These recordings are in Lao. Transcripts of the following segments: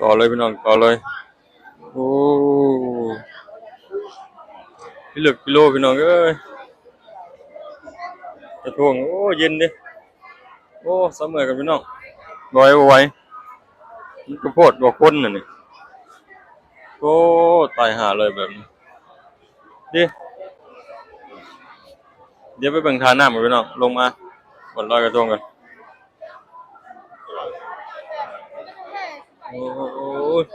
ຕໍ່ເລີຍພີ່ນ້ອງ ຕໍ່ເລີຍ. ໂອ້ ເປັນເລິກກິໂລພີ່ນ້ອງເອີຍ ກະທົງ. ໂອ້ ເຢັນເດ້. ໂອ້ ຊະເມື່ອຍກັນພີ່ນ້ອງ ໄຫວບໍ່ໄຫວ ມັນກະໂພດບໍ່ຄົນນັ້ນນີ້. ໂອ້ ຕາຍຫ່າເລີຍແບບນີ້ເດ້. ດຽວໄປເບິ່ງທ່ານ້ຳກັນພີ່ນ້ອງ ລົງມາບ່ອນລອຍກະທົງກັນ. ໂອ້ຍ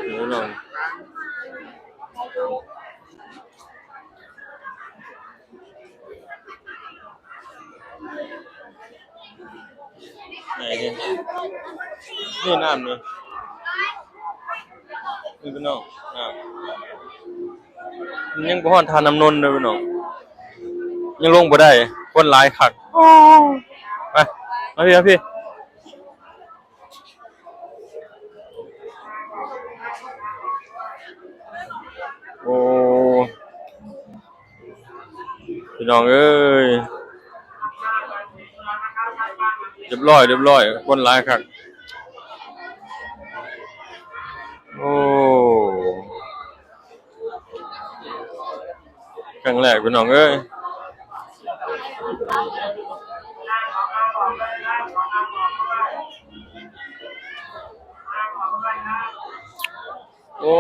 ພີ່ນ້ອງ ນີ້ ນີ້ນ້ຳນີ້ ນີ້ພີ່ນ້ອງ ນ້ຳ ຍັງບໍ່ຮອດທ່ານ້ຳນົນເດີພີ່ນ້ອງ ຍັງລົງບໍ່ໄດ້ ຄົນຫຼາຍຄັກ. ໂອ້ ໄປ ມາພີ່ ມາພີ່. ໂອ້ ພີ່ນ້ອງເອີຍ ຮຽບຮ້ອຍ ຮຽບຮ້ອຍ ຄົນຫຼາຍຄັກ. ໂອ້ ຄັ້ງແລກພີ່ນ້ອງເອີຍ. ໂອ້